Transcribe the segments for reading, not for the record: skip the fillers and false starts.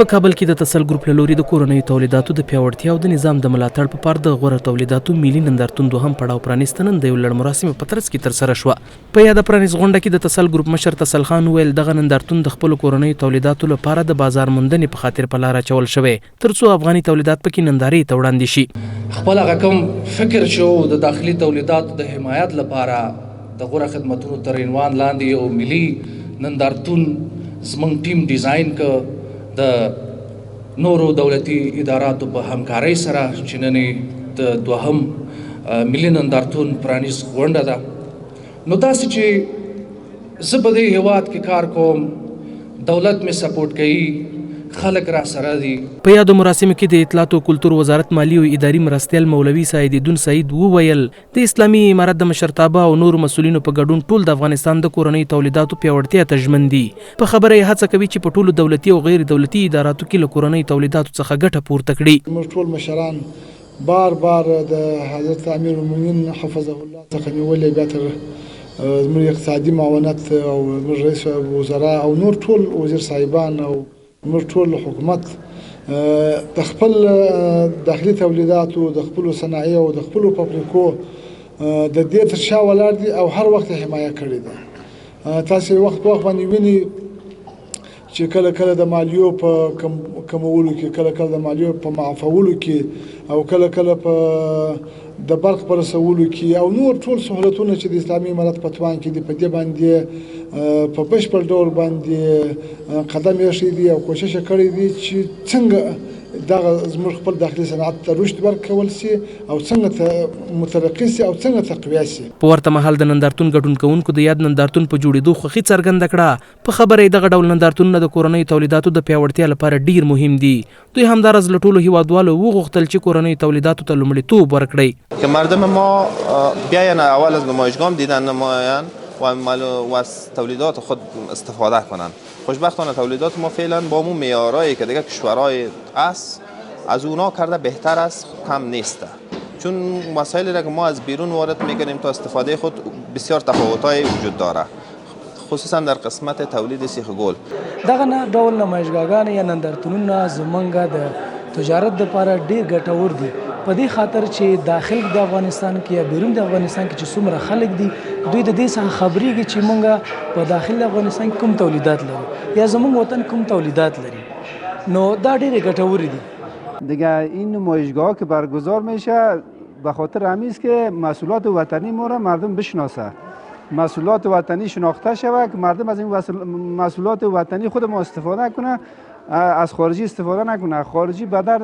په کابل کې د تسل ګروپ له لوري د کورنیو تولیداتو د پیاوړتیا او د نظام د ملاتړ په پار د غوره تولیداتو ملي نندارتون دوهم پړاو پرانیسته نن د یو لړ مراسمو په ترڅ کې ترسره شوه. په یاده پرانیستغونډه کې د تسل ګروپ مشر تسل خان وویل، دغه نندارتون د خپلو کورنیو تولیداتو لپاره د بازار موندنې په خاطر په لاره اچول شوی، ترڅو افغاني تولیدات پکې نندارې ته وړاندې شي. خپل هغه کوم فکر چې و د داخلي تولیداتو د حمایت لپاره د غوره خدمتونو تر عنوان لاندې یو ملي نندارتون زمونږ ټیم ډیزاین که د نورو دولتي اداراتو په همکارۍ سره چې نن د دوهم ملي نندارتون پرانیست غونډه ده. نو داسې چې زه په دې هیواد کې کار کوم، دولت مې سپورټ کوي، خلک را سره دي. په یادو مراسمو کې د اطلاعاتو او کلتور وزارت مالي او اداري مرستیال مولوي سعیدیدون سعید وویل، د اسلامي امارت د مشرتابه او نورو مسؤلینو په ګډون ټول د افغانستان د کورنیو تولیداتو پیاوړتیا ته ژمن دي. په خبره یې هڅه کوي چې په ټولو دولتي او غیر دولتي اداراتو کې له کورنیو تولیداتو څخه ګټه پورته کړي. زموږ ټول مشران بار بار د حضرت امیرالمؤمنین حفظه الله څخه نیولې بیا تر زموږ اقتصادي معاونت او زموږ رئیس وزرا او نور ټول وزیر صاحبان او زموږ ټول حکومت د خپل داخلي تولیداتو، د خپلو صنایع او د خپلو فابریکو د دې تر شا ولاړ دي او هر وخت حمایه کړې ده. تاسو وخت په وخت باندې وینئ چې کله کله د مالیو په کمولو کې، کله کله د مالیو په معافولو کې او کله کله په د برق په رسولو کې او نور ټول سهولتونه چې د اسلامي امارت په توان کې دي، په دې باندې په بشپړ ډول باندې قدم ایښی دی او کوشش یې کړی دی چې څنګه دغه زموږ خپل داخلي صنعت ته رشد ورکول شي او څنګه مترقي شي او څنګه تقویه شي. په ورته مهال د نندارتون ګډون کوونکو د یاد نندارتون په جوړېدو خوښي څرګنده کړه، په خبره یې دغه ډول نندارتونونه د کورنیو تولیداتو د پیاوړتیا لپاره ډېر مهم دي. دوی همداراز له ټولو هیوادوالو وغوښتل چې کورنیو تولیداتو ته لومړیتوب ورکړئ. که مردم ما بیاین اول از نمایشگاه دیدن نمایند و از تولیدات خود استفاده کنند. خوشبختانه تولیدات ما فعلا با مو معیارایی که دیگه کشورهای است از اونا کرده بهتر است، کم نیست. چون مسائلی را که ما از بیرون وارد میکنیم تا استفاده خود بسیار تفاوت‌های وجود داره، خصوصا در قسمت تولید سیخ گل. دغه ډول نمایشګاګانې یا نندارتونونه زمونږ د تجارت لپاره ډیر ګټور دي، په دې خاطر چې داخل د افغانستان کې یا بیرون د افغانستان کې چې څومره خلک دي دوی د دې څخه خبرېږي چې مونږ په داخل د افغانستان کې کوم تولیدات لرو یا زمونږ وطن کوم تولیدات لري، نو دا ډېرې ګټورې دي. دیگه این نمایشگاه که برگزار میشه به خاطر همی است که محصولات وطنی ما را مردم بشناسه، محصولات وطنی شناخته شود که مردم از این محصولات وطنی خود ما استفاده کنه، از خارجی استفاده نکنه. خارجی به درد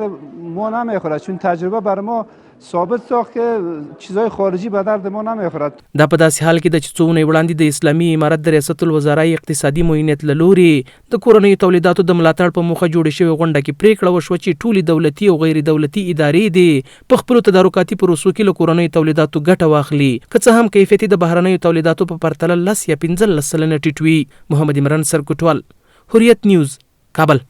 ما نمیخوره، چون تجربه بر ما ثابت ساخت که چیزای خارجی به درد ما نمیخورد. دا په داسې حال کې ده چې څو اونۍ وړاندې د اسلامي امارت د ریاست الوزرا اقتصادي معینیت له لوري د کورنیو تولیداتو د ملاتړ په موخه جوړې شوې غونډه کې پرېکړه وشوه چې ټولې دولتي او غیر دولتي ادارې دې په خپلو تدارکاتي پروسو کې له کورنیو تولیداتو ګټه واخلي، که څه هم کیفیت یې د بهرنیو تولیداتو په پرتله 10 یا 15% ټیټ وي. محمد عمران سرکوټوال، حریت نیوز، کابل.